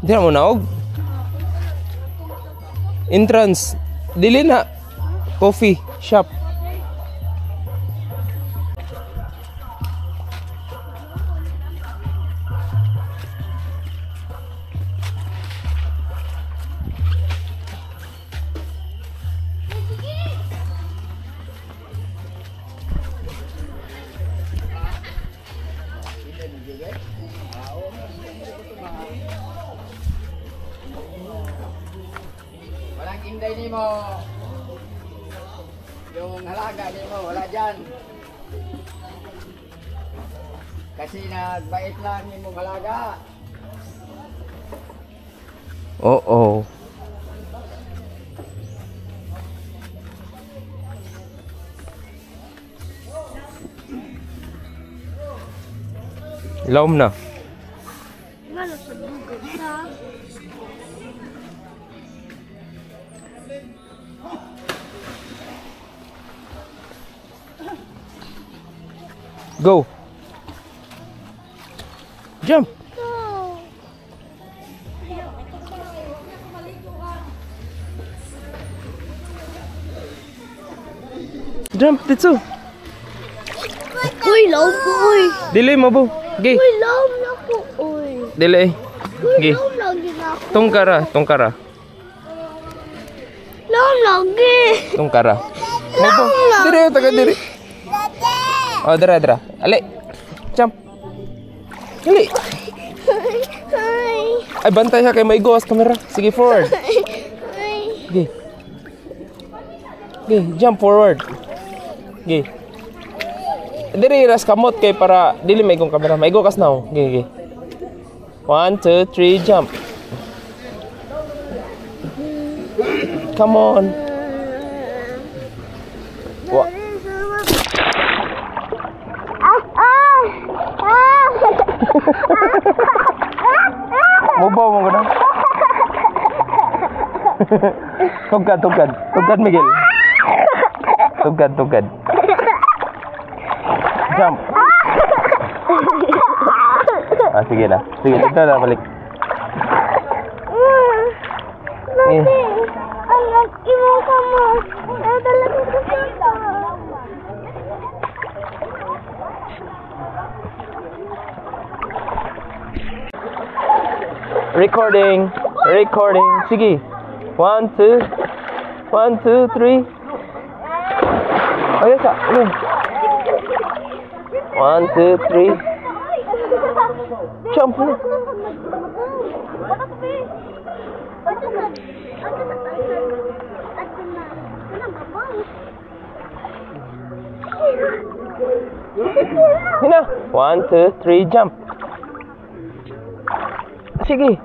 Di na mo naog. Entrance. Dili na. Coffee shop. Walang inday ni mo. Yung halaga ni mo, wala dyan. Kasi nagbait lang ni mong halaga. Oo. Lawom na. Ngano sa dugod sa? Go. Jump. Go. Jump dito. Uy, lawom ko, uy. Dili mo bo. Gi. Uy, lawom na ko, uy. Dili. Uy, Gi. lawom lagi na ako. Tungkara, tungkara. Lawom lagi. Tungkara. Mo bo. Dili taga dili. Oh, dira dira. Ali. Jump. Dili. Ay. Ay, bantay siya kay maigo as camera. Sige, forward. Ay. Gi. Gi, jump forward. Gi. Diri ras kamot kay para dili maigong kamera. Maigo kas now. Gi, gi. 1 2 3 jump. Come on. Wa Ah, ah, ah. Mubaw mo gud. Tugad, tugad. Tugad, Miguel. Tugad, tugad. Jump. Ah, sige na. Sige, dito na, balik. Eh. Mami, ang imong kamot. Talaga ko sa. Recording. Recording. Sige. 1, 2. 1, 2, 3. Ay, sa. Ano? 1, 2, 3. Jump na. Hina. 1, 2, 3, jump. Sige.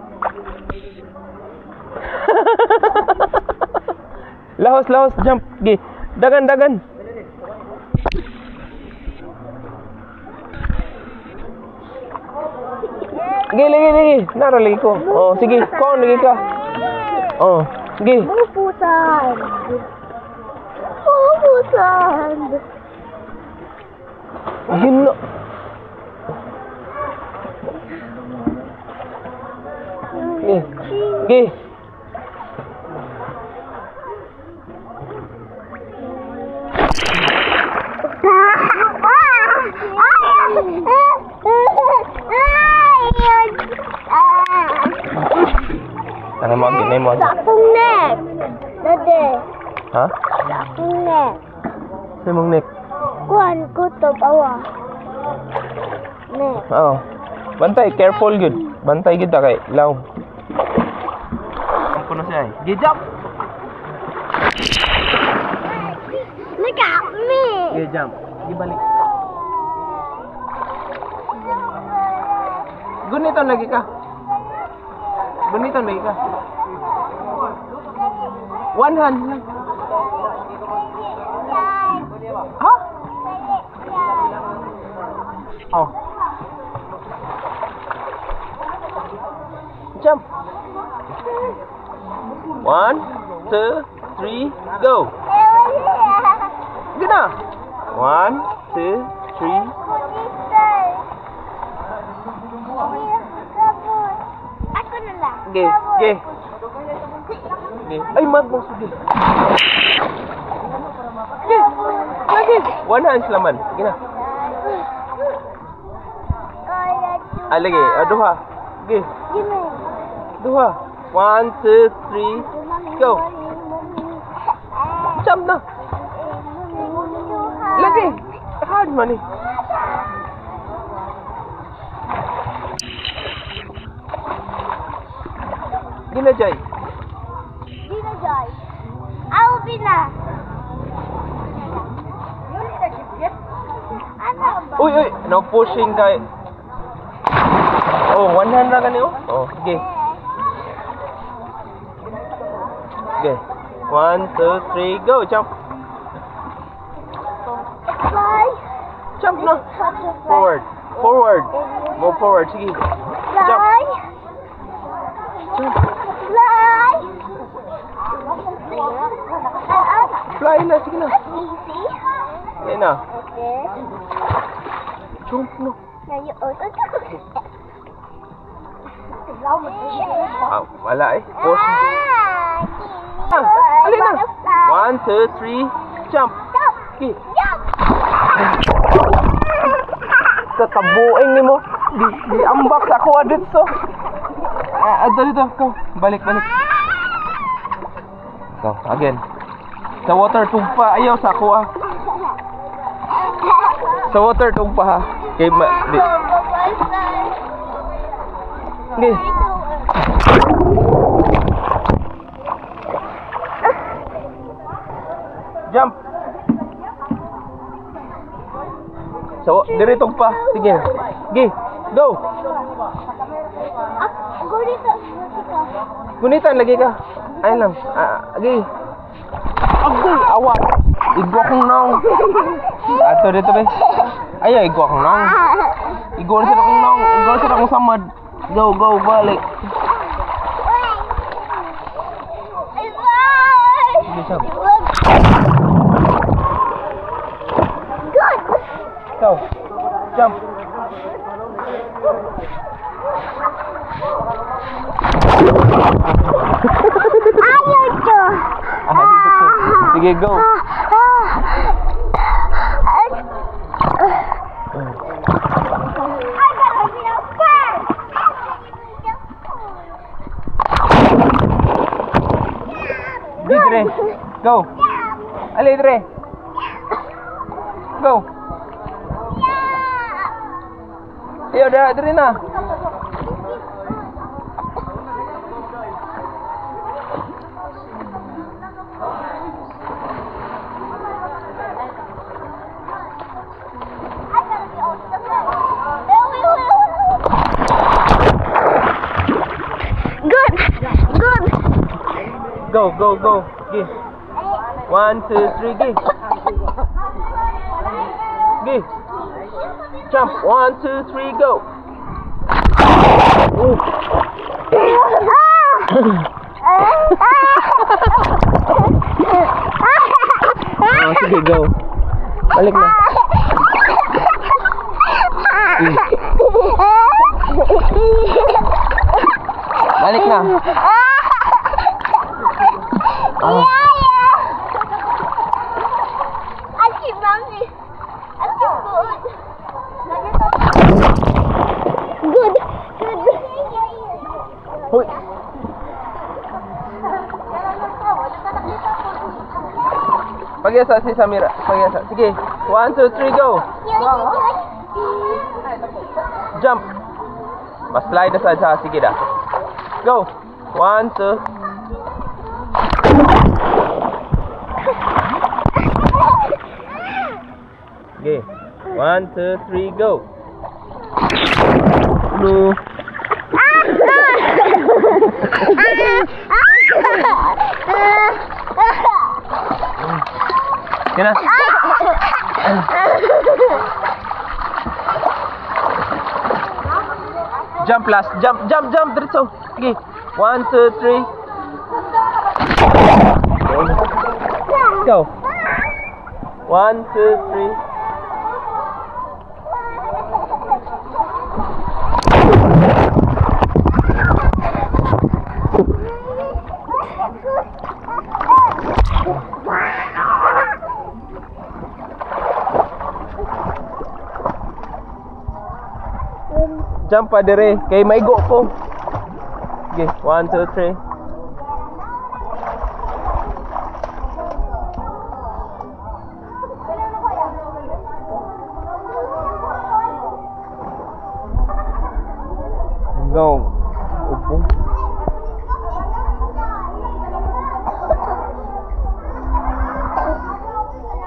Lahos, lahos, jump. Gi. Dagan, dagan. Gi, lagi, lagi. Nara lagi ko. Oh, sige. Kaon lagi ka. Oh, sige. Pupusan. Pupusan. Gino. Gi. Gi. Ano mo, ginay mo. Sa akong neck. Dade. Ha? Sa akong neck. Sa imong neck. Kuan ko to bawa. Neck. Oo. Bantay, careful gud. Bantay gud ta kay law. Ang puno siya eh. Gi, jump. Look at me. Gi, jump. Gi, balik. Guniton lagi ka. Guniton lagi ka. One hand lang. Ha? Oh. Jump. 1, 2, 3, go. Gina. 1, 2, 3. Ako na lang. Ge, ge. Ge. Ay, mag mo sige. Ge. Lagi. One hand laman. Sige na. Ah, lagi. Ah, duha. Ge. Duha. 1, 2, 3, go. Jump na. Lagi. Hard man eh. Gina Joy. Gina Joy. Alvin na. Ano ba? Uy, uy. No pushing kay. Oh, one hand ra gani oh. Oh, sige. Okay. 1, 2, 3, go. Jump. Fly. Jump na. Forward. Forward. Go forward. Sige. Jump. Fly. Jump. Fly. Fly na. Sige na. That's easy. Sige na. Okay. Jump na. Now you also Ah, wala eh. Push. Ah, alin na. 1, 2, 3, jump. Jump. Sige. Jump. Sa tabuing nimo. Di ambak sa ako dito. Ah, adto dito. Go. Balik, balik. Go, again. Sa water tugpa. Ayaw sa ako ah. Sa water tugpa ha. Kay ma di. Di. Jump. So, diri tugpa. Sige. Gi. Go. Ah, go dito. Gunitan lagi ka. Ay lang. Ah, gi. Agoy, awa. Igwa kong naong. Ato dito be. Ayaw, igwa kong naong. Igwa na sa akong naong. Igwa na sa akong samad. Go, go, balik. Bye. Sige, jump. Good. Go. Jump. Ayaw to. Ah, dito ko. Sige, go. I gotta be a first. Di, dire. Go. Ali, dire. Go. Ayo, dah, dire na. I gotta be on the first. Good. Good. Go, go, go. Gi. 1, 2, 3, gi. Gi. Jump. 1, 2, 3, go. Oh. Ah, sige, go. Balik na. Balik na. Ah. Achi, mami. Achi, good. Good. Good. Hoy. Pagyasa si Samira. Pagyasa. Sige. 1, 2, 3, go. Jump. Mas-slide na sa sige da. Go. 1, 2. Okay. 1, 2, 3, go. Blue. Yan na. Jump last. Jump, jump, jump. Diretso. Sige. 1, 2, 3. Go. 1, 2, 3. Jump pa dire kay maigo ko. Okay, 1 2 3. Go. Upo.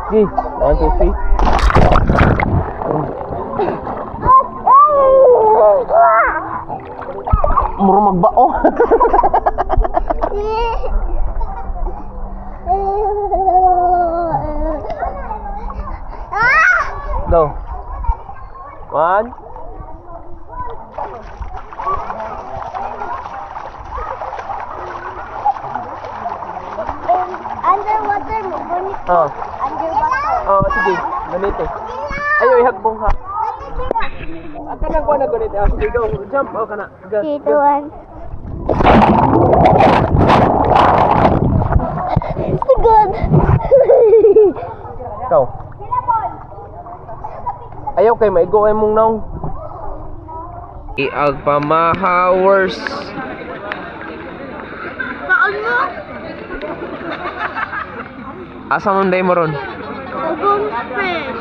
Okay, 1 2 3. Muro magbao. Go. 1. Underwater mo. Gunit. Oh. Underwater. Oh, sige. Ganito. Ayo, ihagbong ha. Kanang kuha na ganito. Ah, sige, go. Jump. Oh, kana. Go. 3, 2, 1. Sugod. Ikaw. Ayaw kay maigo ay mong naong. Iag pamahawers. Saan mo? Asa man day mo ron? Ubong fish.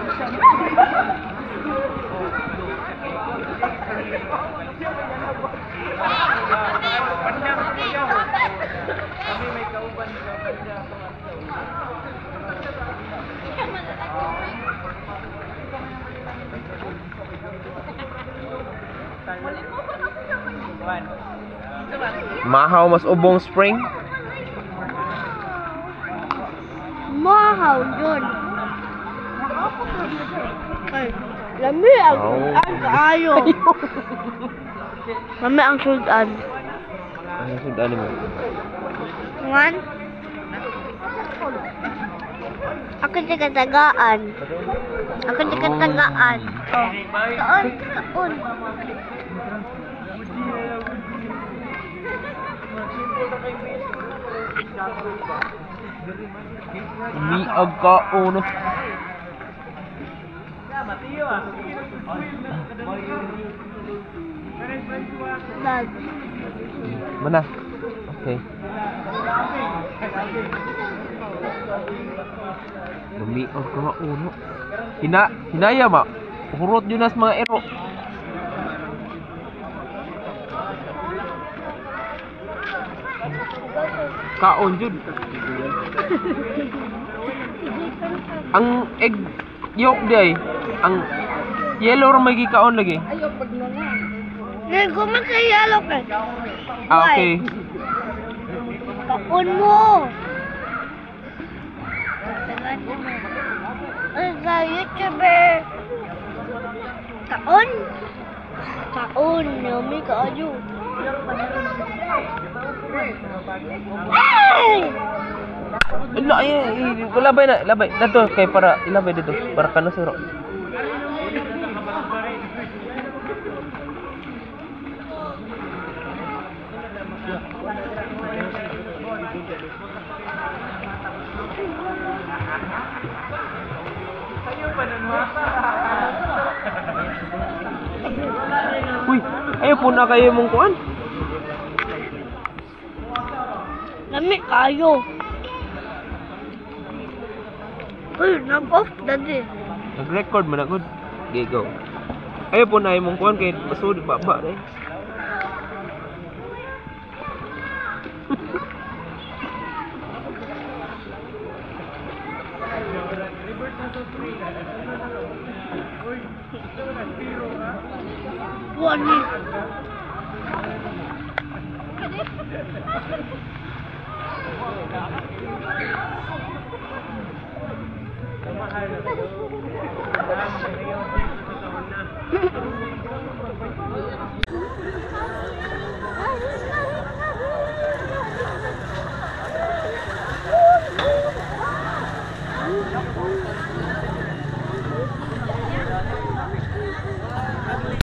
Mahaw mas ubong spring. Mahaw yun. Ay, lami ang ang kaayo. Lami ang sudan. Ano sudan mo? One. Ako sa katagaan. Ako sa katagaan. Oh. Kaon, kaon. Umiag ka uno. Dad. Mana? Okay. Umiag ka uno. Hinaya ma. Hurot yun nas mga ero. Kaon jud. Ang egg yolk di ay ang yellow ra may gikaon lagi. Nagkuman sa yellow ka. Ah, okay. Kaon mo. Sa YouTuber. Kaon. Kaon. Yummy kaayo. Ay! Ala, ay, labay na, labay. Dato kay para ilabay dito para kanusuro. Uy, ayo po na kayo mong kuan. Lami kayo. Uy, nag-off dati. Nag-record man ako. Okay, go. Ayo po na imong kuan kay basud baba eh. Wani.